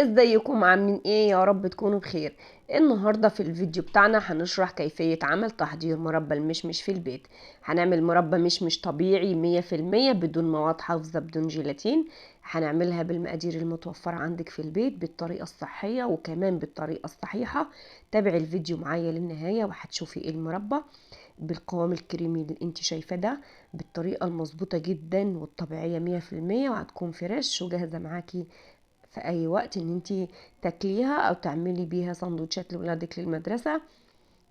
ازيكم عاملين ايه؟ يا رب تكونوا بخير. النهارده في الفيديو بتاعنا هنشرح كيفية عمل تحضير مربى المشمش في البيت. هنعمل مربى مشمش طبيعي 100% بدون مواد حافظة، بدون جيلاتين. هنعملها بالمقادير المتوفرة عندك في البيت بالطريقة الصحية وكمان بالطريقة الصحيحة. تابعي الفيديو معايا للنهاية وهتشوفي المربى بالقوام الكريمي اللي انت شايفاه ده بالطريقة المظبوطة جدا والطبيعية 100%، وهتكون fresh وجاهزة معاكي في اي وقت ان انتي تاكليها او تعملي بيها سندوتشات لولادك للمدرسة.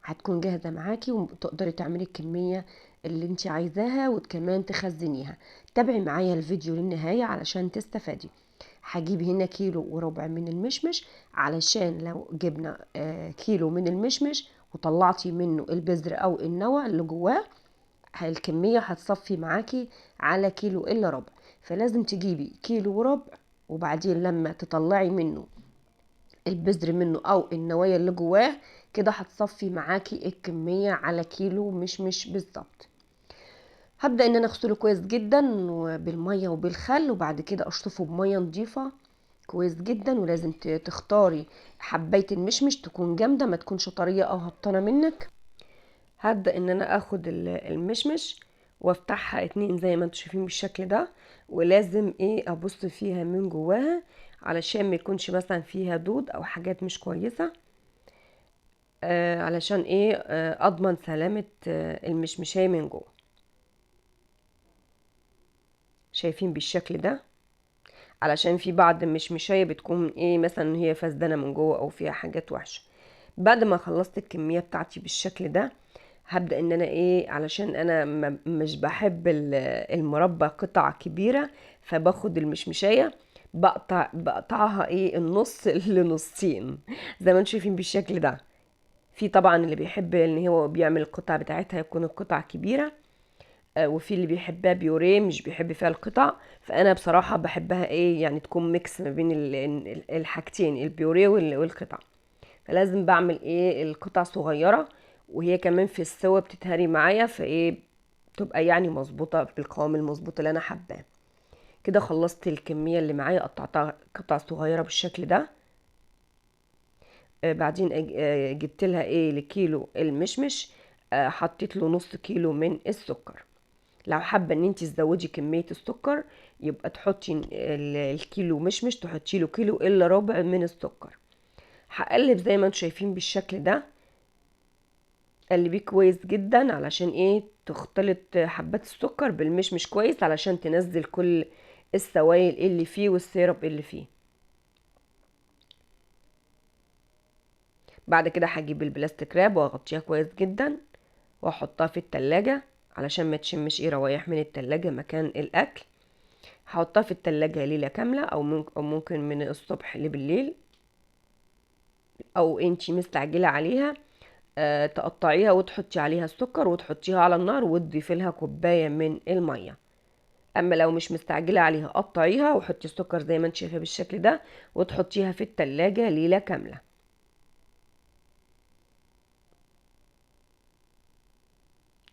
هتكون جاهزة معاكي وتقدري تعملي الكمية اللي انتي عايزاها وكمان تخزنيها. تابعي معايا الفيديو للنهاية علشان تستفادي. هجيب هنا 1.25 كيلو من المشمش، علشان لو جبنا كيلو من المشمش وطلعتي منه البذر او النوى اللي جواه الكمية هتصفي معاكي على 1.75 كيلو. فلازم تجيبي 1.25 كيلو، وبعدين لما تطلعي منه البذر منه او النوايا اللي جواه كده هتصفي معاكي الكمية على كيلو مشمش بالظبط. هبدأ ان انا اغسله كويس جدا بالمية وبالخل، وبعد كده اشطفه بمية نظيفة كويس جدا. ولازم تختاري حباية المشمش تكون جامدة، ما تكونش طرية او هبطانة منك. هبدأ ان انا اخد المشمش وافتحها 2 زي ما انتم شايفين بالشكل ده، ولازم ابص فيها من جواها علشان ما يكونش مثلا فيها دود او حاجات مش كويسة، علشان اضمن سلامه المشمشايه من جوه. شايفين بالشكل ده؟ علشان في بعض المشمشايه بتكون مثلا هي فسدانه من جوه او فيها حاجات وحشة. بعد ما خلصت الكمية بتاعتي بالشكل ده هبدأ ان انا علشان انا مش بحب المربى قطع كبيرة، فباخد المشمشاية بقطعها النص لنصين زي ما انتم شايفين بالشكل ده. في طبعا اللي بيحب ان هو بيعمل القطع بتاعتها يكون القطع كبيرة، وفي اللي بيحبها بيوريه مش بيحب فيها القطع. فانا بصراحة بحبها تكون mix ما بين الحاجتين، البيوريه والقطع. فلازم بعمل القطع صغيرة، وهي كمان في السوا بتتهري معايا، فايه تبقى مظبوطة بالقوام المظبوط اللي انا حباه. كده خلصت الكمية اللي معايا، قطعتها قطع صغيرة بالشكل ده. بعدين جبت لها لكيلو المشمش، حطيت له نص كيلو من السكر. لو حابة ان انت تزودي كمية السكر يبقى تحطي الكيلو مشمش تحطي له 1.75 كيلو من السكر. هقلب زي ما انتم شايفين بالشكل ده، قلبية كويس جدا علشان تختلط حبات السكر بالمشمش كويس، علشان تنزل كل السوائل اللي فيه والسيرب اللي فيه. بعد كده هجيب البلاستيك راب واغطيها كويس جدا واحطها في التلاجة علشان ما تشمش روايح من التلاجة مكان الاكل. هحطها في التلاجة ليلة كاملة او ممكن من الصبح لبالليل، او انتي مستعجلة عليها تقطعيها وتحطي عليها السكر وتحطيها على النار وتضيفي لها كوباية من المية. اما لو مش مستعجلة عليها قطعيها وحطي السكر زي ما انت شايفه بالشكل ده وتحطيها في التلاجة ليلة كاملة.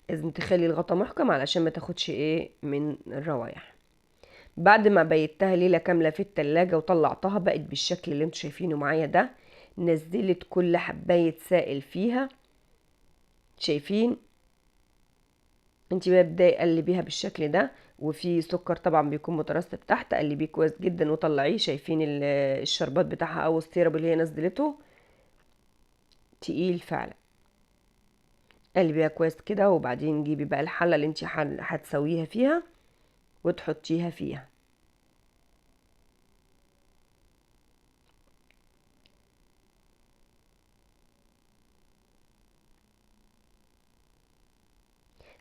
لازم تخلي الغطا محكم علشان ما تاخدش من الروايح. بعد ما بيتها ليلة كاملة في التلاجة وطلعتها بقت بالشكل اللي انتوا شايفينه معايا ده. نزلت كل حباية سائل فيها، شايفين؟ انتي بقى ابداي قلبيها بالشكل ده، وفي سكر طبعا بيكون مترسب تحت، قلبية كويس جدا وطلعيه. شايفين الشربات بتاعها او السيرب اللي هي نزلته تقيل فعلا. قلبيها كويس كده، وبعدين جيبي بقى الحلة اللي انتي هتسويها فيها وتحطيها فيها.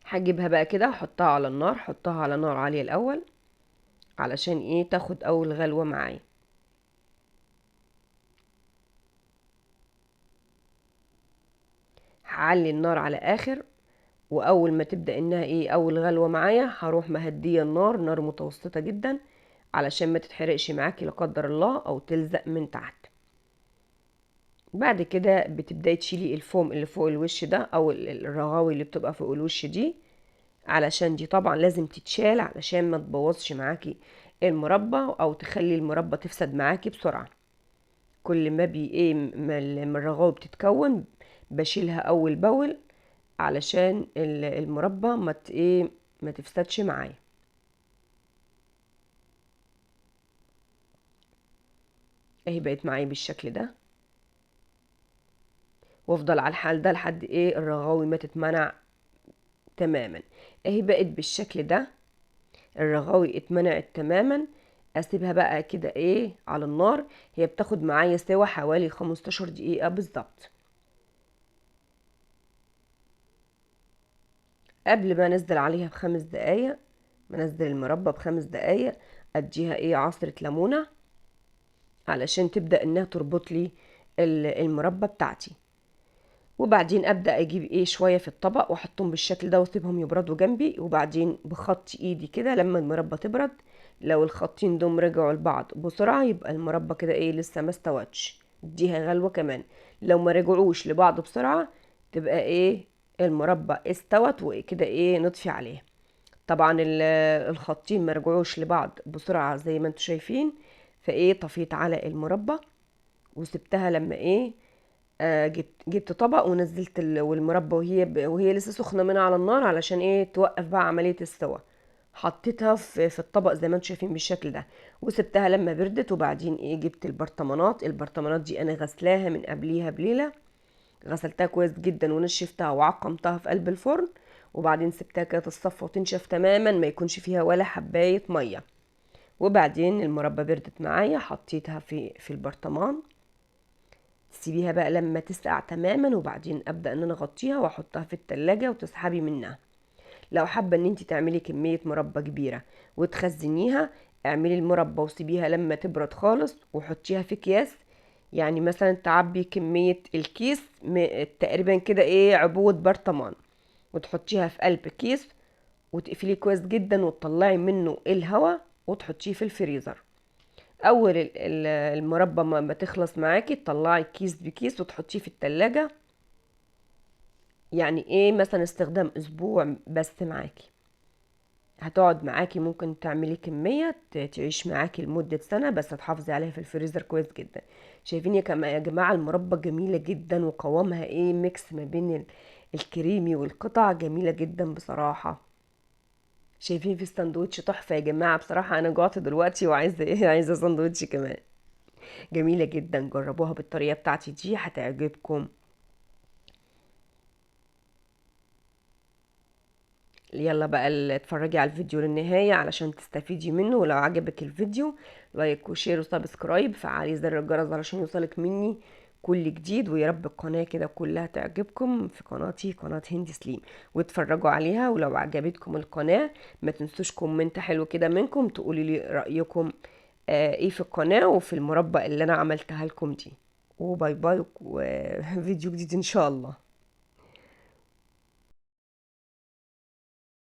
هجيبها بقى كده احطها على النار، حطها على نار عالية الاول علشان تاخد اول غلوة معايا. هعلي النار على اخر، واول ما تبدأ انها اول غلوة معايا هروح مهدية النار، نار متوسطة جدا علشان ما تتحرقش معاكي لا قدر الله او تلزق من تحت. بعد كده بتبداي تشيلي الفوم اللي فوق الوش ده او الرغاوي اللي بتبقى فوق الوش دي، علشان دي طبعا لازم تتشال علشان ما تبوظش معاكي المربى او تخلي المربى تفسد معاكي بسرعة. كل ما بي ايه ما الرغاوي بتتكون بشيلها اول باول علشان المربى ما ايه ما تفسدش معايا. اهي بقت معايا بالشكل ده، وافضل على الحال ده لحد ايه الرغاوي ما تتمنع تماما. اهي بقت بالشكل ده، الرغاوي اتمنعت تماما. اسيبها بقى كده ايه على النار، هي بتاخد معايا سوا حوالي 15 دقيقة بالظبط. قبل ما انزل عليها ب5 دقايق، منزل المربى ب5 دقايق، اديها ايه عصرة ليمونة علشان تبدأ انها تربط لي المربى بتاعتي. وبعدين ابدأ اجيب ايه شوية في الطبق واحطهم بالشكل ده واسيبهم يبردوا جنبي. وبعدين بخط ايدي كده لما المربى تبرد، لو الخطين دول رجعوا لبعض بسرعة يبقى المربى كده ايه لسه ما استوتش، اديها غلوة كمان. لو ما رجعوش لبعض بسرعة تبقى ايه المربى استوت، وكده ايه نطفي عليها. طبعا الخطين ما رجعوش لبعض بسرعة زي ما انتم شايفين، فايه طفيت على المربى وسبتها لما ايه جبت طبق ونزلت والمربى وهي لسه سخنة من على النار علشان ايه توقف بقى عملية السوا. حطيتها في الطبق زي ما انتم شايفين بالشكل ده، وسبتها لما بردت. وبعدين ايه جبت البرطمانات. البرطمانات دي انا غسلاها من قبليها بليلة، غسلتها كويس جدا ونشفتها وعقمتها في قلب الفرن، وبعدين سبتها كده تتصفى وتنشف تماما، ما يكونش فيها ولا حبايه مية. وبعدين المربى بردت معايا، حطيتها في البرطمان. تسيبيها بقى لما تسقع تماما، وبعدين ابدا ان انا اغطيها واحطها في التلاجة وتسحبي منها. لو حابة ان انت تعملي كمية مربى كبيرة وتخزنيها، اعملي المربى وسيبيها لما تبرد خالص وحطيها في اكياس. يعني مثلا تعبي كمية الكيس تقريبا كده ايه عبوة برطمان، وتحطيها في قلب كيس وتقفليه كويس جدا وتطلعي منه الهواء وتحطيه في الفريزر. اول المربى ما تخلص معاكي تطلعي كيس بكيس وتحطيه في التلاجة. يعني ايه مثلا استخدام اسبوع بس معاكي، هتقعد معاكي، ممكن تعملي كمية تعيش معاكي لمدة سنة، بس تحافظي عليها في الفريزر كويس جدا. شايفين يا جماعة المربى جميلة جدا، وقوامها ايه mix ما بين الكريمي والقطع، جميلة جدا بصراحة. شايفين في الساندوتش تحفة يا جماعة، بصراحة انا جوعت دلوقتي وعايزة ايه، عايزة ساندوتش كمان. جميلة جدا، جربوها بالطريقة بتاعتي دي هتعجبكم. يلا بقى اتفرجي على الفيديو للنهاية علشان تستفيدي منه. ولو عجبك الفيديو like و share و subscribe، فعلي زر الجرس علشان يوصلك مني كل جديد. ويا رب القناة كده كلها تعجبكم في قناتي، قناة هند سليم، واتفرجوا عليها. ولو عجبتكم القناة ما تنسوش comment حلو كده منكم تقولي لي رأيكم ايه في القناة وفي المربى اللي انا عملتها لكم دي. و bye bye، وفيديو جديد ان شاء الله.